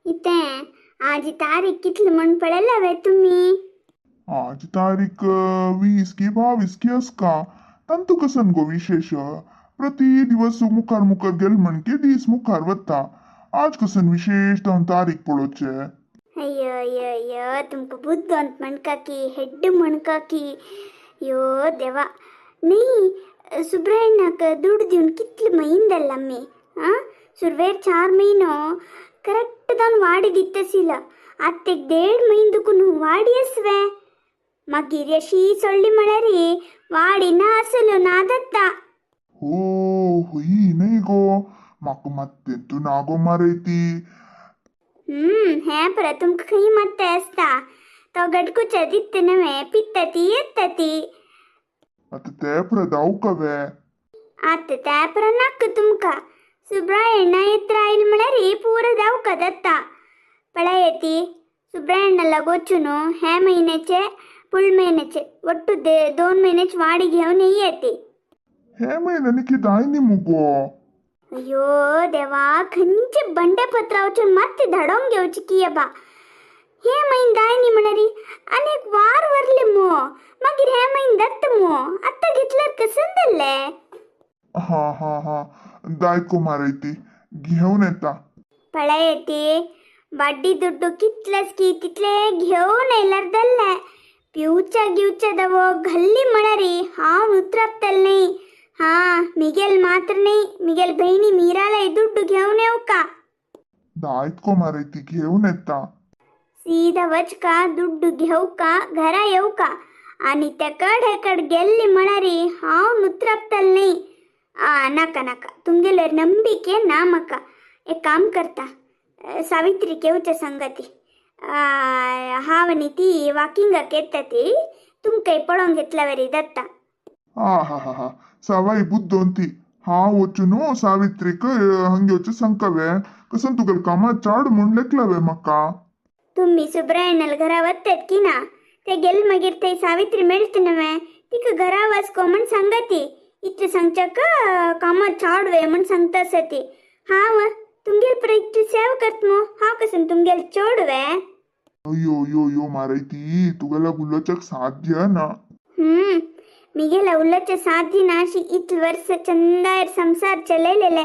इतें आज तारीख कितली म्हण पळयला वे तुमी? आज तारीख 20 की 22 की असका. तांतू कसन गो विशेष? प्रति दिवस मुखार मुखार गेल म्हणके दीस मुखार वता. आज कसन विशेष जावन तारीख पळोवचे? अय्यो अय्यो अय्यो, तुमकां बुद्दोंत म्हणका की हेड्ड म्हणका की, यो देवा. न्ही, सुब्रायणाक दुडू दिवन कितले म्हयने जाले आमी? आं, सुरवेर 4 म्हयनो करेक्ट जावन वाडी दितसील. आतां एक 1.5 म्हयनो दुखून वाडी आसवे. मागीर अशी सोडली म्हळ्यार वाडी ना आसलो ना जाता. हो, हय न्हय गो, म्हाका मात्तें तूं ना गो मारयती. हें पळय, तुमकां खंय मात्तें आसता. तो गटकुच्या दित्त नव्हे, पित्ता ती येता ती. आतां ते परत वे? आतां ते परत नाका तुमकां. सुब्रायण्णा येत रायल म्हळ्यार पुरो धांवका जाता. पळय ती सुब्रायण्णाला वचून ह्या म्हयन्याचे फुल म्हयन्याचे ಒಟ್ಟು 2 म्हयन्याची वाडी घेवन येते. हे म्हयन्यानी कितें न्ही मुगो? अय्यो देवा, खंयचे बंडे पत्र वचून मात्ती धाडोवंक घेवची की बा. हे म्हयन दाय न्ही म्हणारी आनी एक वार वरले मो, मागीर हे म्हयन दत्त मो. आतां घेतल्यार कसन जाल्ले? हा हा हा, दायको मारयती, घेवन येता. पळय ती वाड्डी दुड्डू कितलेच की तितले घेवन येयल्यार जाल्ले. पिवच्या गिवच्या दवो घल्ली म्हळ्यार हांव उतरापतलें न्ही. हा, मिगेल मात्र न्ही, मिगेल भयणी मीरालाय दुड्डू घेवन येवका. दायको मारयती, घेवन येता. सीधा वचका, दुड्डू घेवका, घरा येवका आनी त्या कडेकड गेल्ली म्हळ्यार हांव उतरापतलें न्ही. आ, नाका नाका, तुमगेलेर नंबिके ना म्हाका. एक काम करता, सावित्रीक येवच्या सांगती. हांव आनी ती वॉकिंगाक येता ती, तुमकांय पळोवंक घेतल्या वरी जाता. हा हा हा हा, सवाय बुद्दोन ती. हांव वचून सावित्रीक हंग येवचें सांगकावे? कसन तुगेलें कामां चाड म्हूण लेखलावे म्हाका. तुमी सुब्रायणाल घरा वतात की ना, ते गेल मागीर थंय सावित्री मेळटा न्हय, तिका घरा वचको म्हण सांगा ती. इतलें सांगच्याक कामां चाड वे म्हण सांगता आसा ती. हांव तुमगेल पर इतली सेवा करत मू, हांव कसन तुमगेल चोड वे? अय्यो अय्यो अय्यो मारयती, तुगेल्या उलोवच्याक साध्य ना. मिगेला उलोवचें साध्य ना अशी इतले वर्स चंदायर संसार चलयलेले.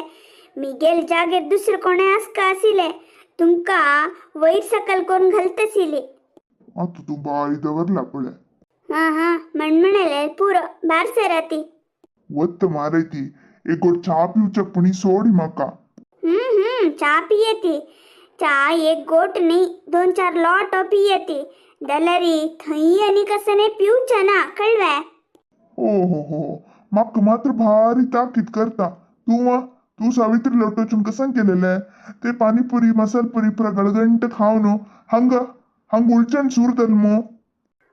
मिगेल जागेर दुसरें कोणें आसका आशिल्लें, तुमकां वयर सकल करून घालताशिल्ली. आतां तूं बारी दवरला पळय. हां हां, मणमणेले पुरो, भार सरा ती. वत्त मारयती, एक गोट च्या पिवच्याक पुणी सोड म्हाका. चा पियेती. चा एक गोट न्ही, 2-4 लोटो पियेती. जाल्यार थंय आनी कसं पिवचें ना, कळ्ळें? ओ हो हो, म्हाका मात्र भारी ताकीद करता तूं. तूं सावित्री लोटोचून कसं केलेलें ते पानीपुरी मसालपुरी पुरा गळगंट खावन हंग हंग उलचण सूर मो.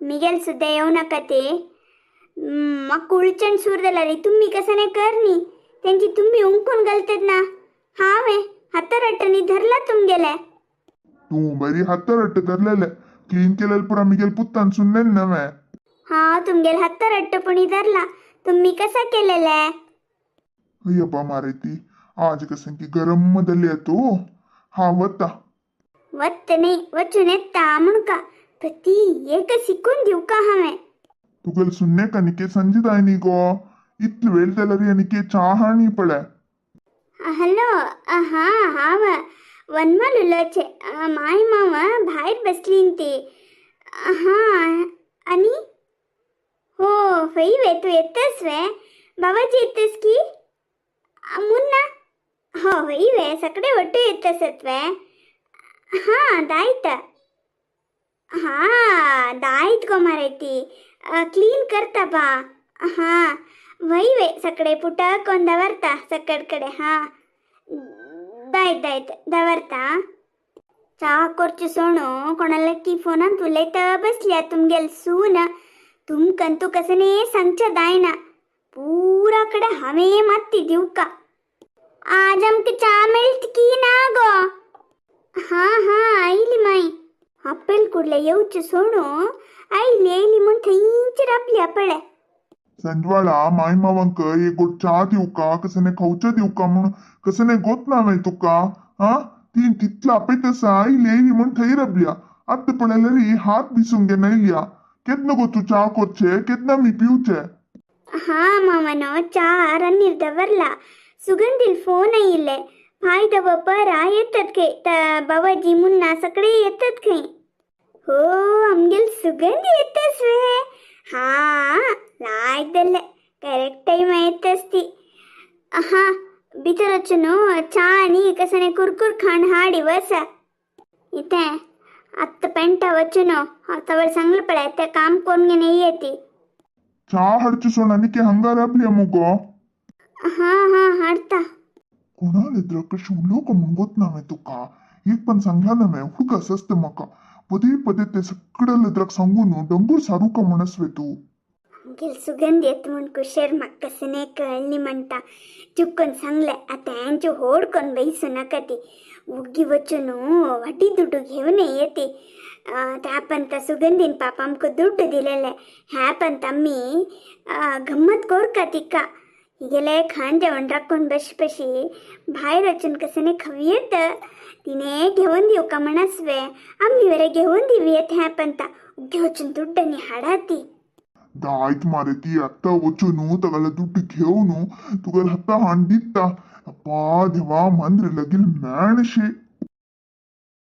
मिगेल सुद्दां येवं नाका ते. म्हाका उलचण सूर जाल्यार तुमी कसं कर न्ही, तेंची तुमी उंकून घालतात ना. हांवें हातारट्टांनी धरला तुमगेले. तूं बरी हातारट्ट धरलेले, क्लीन केलेले पुरा मिगेल पुत्तान सुनलेले नव्हे. हांव तुमगेल हातारट्ट पुणी धरला, तुमी कसा केलेले? अय्यप्पा मारयती, आज कसं की गरम जाली तूं. हा, वता. वत न्ही, वचून येता म्हणका. प्रति एक शिकून दिवका हांवें. तुगेल सुन्नेक आनीके संजी जाय न्ही गो? इतले वेळ जाल्यार आनीके च्या हाणी पळय. हॅलो, हां, हांव वनमाल उलोवचें. माय माव भायर बसली ती. हां, आनी हो खंय वे तूं येतस वे? बाबाजी येतस की मुन्ना? हो, हय वे, सगळे ಒಟ್ಟು येतसत वे? हां, दायत. हां, दायत गो मारयती, क्लीन करता बा. हां, वय वे, सगळे पुटक कोन दवरता सकड कडे. हां, दायत दायत, दवरता. च्या करचे सोणू कोणाला की फोनांत उलयता बसल्या तुमगेल सून. तुमकां तूं कसं सांगचें जायना, पुरा कडे हांवें मात्ती दिवका. आज आमकां च्या मेळट की ना गो? हां हां, आयली माई. आपेल कुडले येवचें सोणू आयली आयली म्हूण थंयच राबल्या पळय. संजवाळा माय मावांक एक गोट च्या दिवका, कसं खावचें दिवका म्हूण कसं गोत ना मागीर तुका. हा, ती ती तितला आपयत आसा, आयली आयली म्हण थंय राबल्या. आत्तां पळयल्यार हात बिसूंक घेना येयल्या. केन्ना गो तूं च्या करचे, केन्ना मी पिवचे? हा मामानो, चा रन्नीर दवरला. सुगंधील फोन आयिल्ले, फायदो परा येतात खंय, बाबाजी मुन्ना सगळे येतात खंय. हो, आमगेल सुगंधी येतस वे? हा, लायक करेक्ट टाइम येतस ती. हा, भितर वचून चा आनी कसने कुरकुर खाण हाडी वसा. इथे आत्ता पेंटा वचून तवर सांगलं पळय, ते काम करून घेणे येते. चा हाडची सोड आनी की हांगा राबल्या मुगो. हा हा, हाडता. कोणाले तर कशी उलोवं का म्हण गोत ना हांवें तुका. एक पण सांगला ना हांवें, हुडकास आसता म्हाका. पदे पदे ते सगळ्या लेत्राक सांगून डंगूर सारू का म्हणस वे तूं? आमगेल सुगंध येत म्हण कुशेर म्हाका कसने कळ्ळी म्हणटा. चुक्कोन सांगले, आतां हेंचे होड कोन बैसू नाका ती. उग्गी वचून वड्डी दुड्डू घेवन येते. त्या पंत सुगंधीन पाप आमकां दुड्डू दिलेले, ह्या पंत आमी गम्मत कोरका तिका. हिगेले खाण जेवण राखून बश बशी भायर वचून कसने खवयेत. तिने घेवन दिवका म्हणस वे? आमी वेरे घेवन दिवयेत. ह्या पंता उग्गी वचून दुड्डांनी हाडा ती. दायत मारे, ती आत्तां वचून तागेले दुड्डू घेवन तुगेले हाता हाण दिता. अप्पा देवा, मांद्रे लगील मेणशे.